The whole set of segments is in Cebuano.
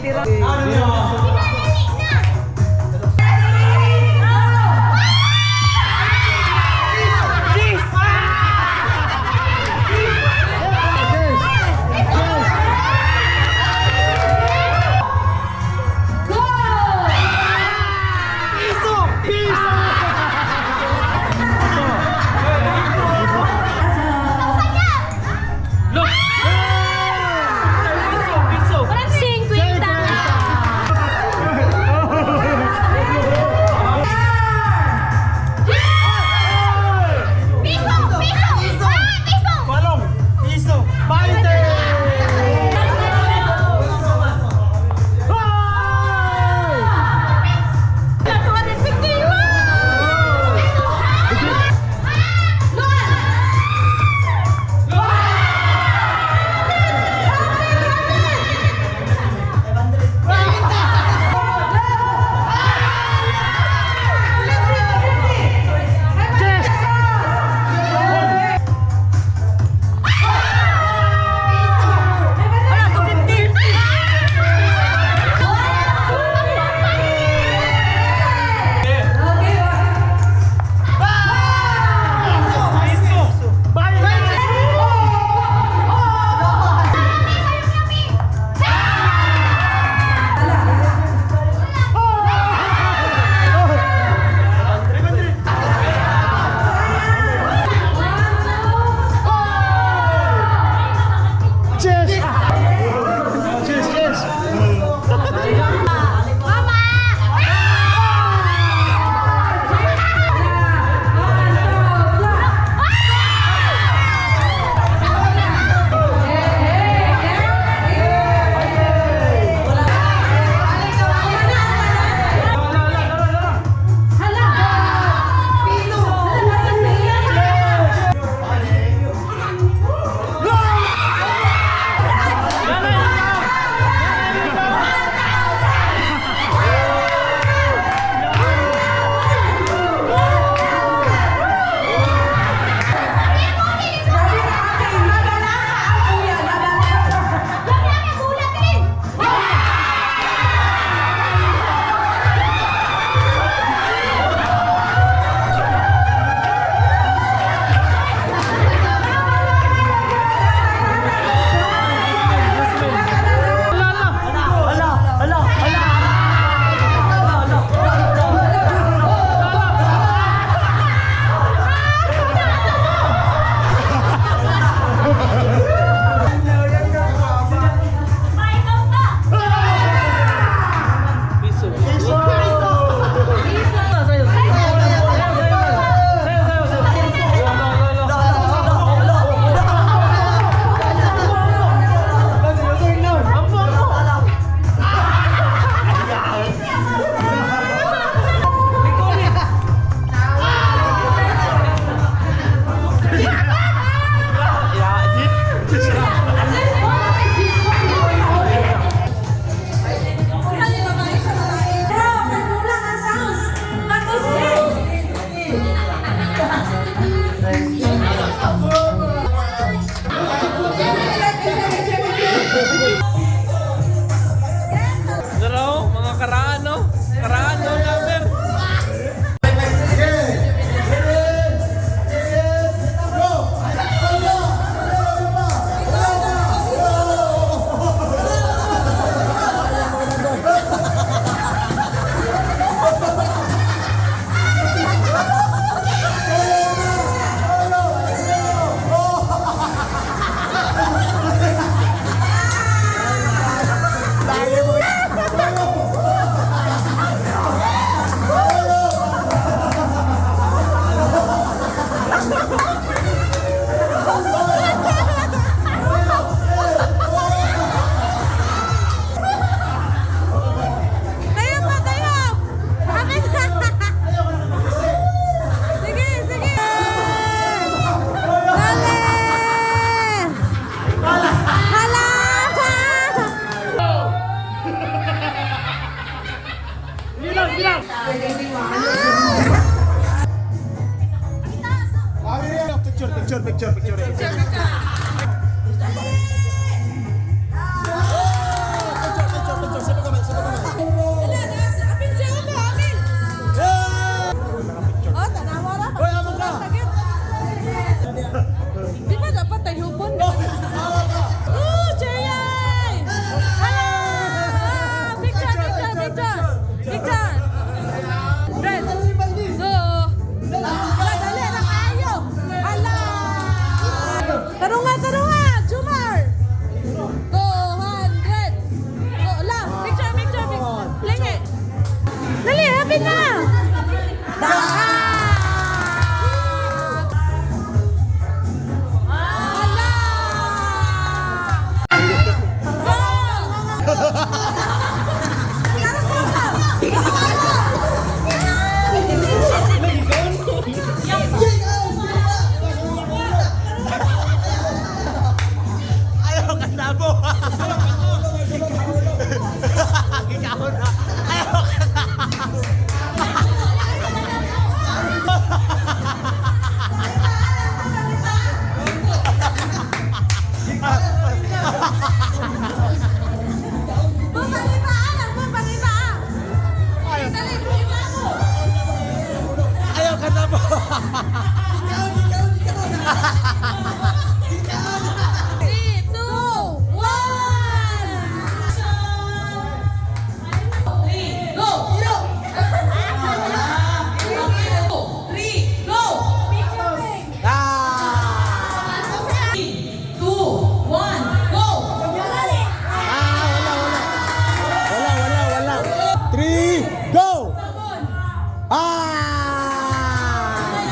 Tira. Go! Look! Piso, piso. 50. Piso! Piso! Ah, piso! Balong. Piso. 20! Piso. Cheers! Cheers, cheers! Mama! Ala! Ala! Ala! Piso. Piso. Sayo, sayo. Sayo, sayo, sayo. Lo, lo, lo. Ampo, ampo. Pero, nagkulang ang sounds. Tapos, Dalaw, mga karaan, no? Karaan, no, number. Tayo pa, tayo! Akin na! Sige, sige! Dali! Hala! Bilang, bilang. Picture, picture, picture, picture. Picture, picture, picture. Three, two, one! Three, go! Two, three, go! Ah! Three, two, one, go! Ah, wala, wala. Wala, wala, wala. Three, go! Sabon! Ah!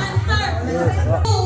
Answer! Two,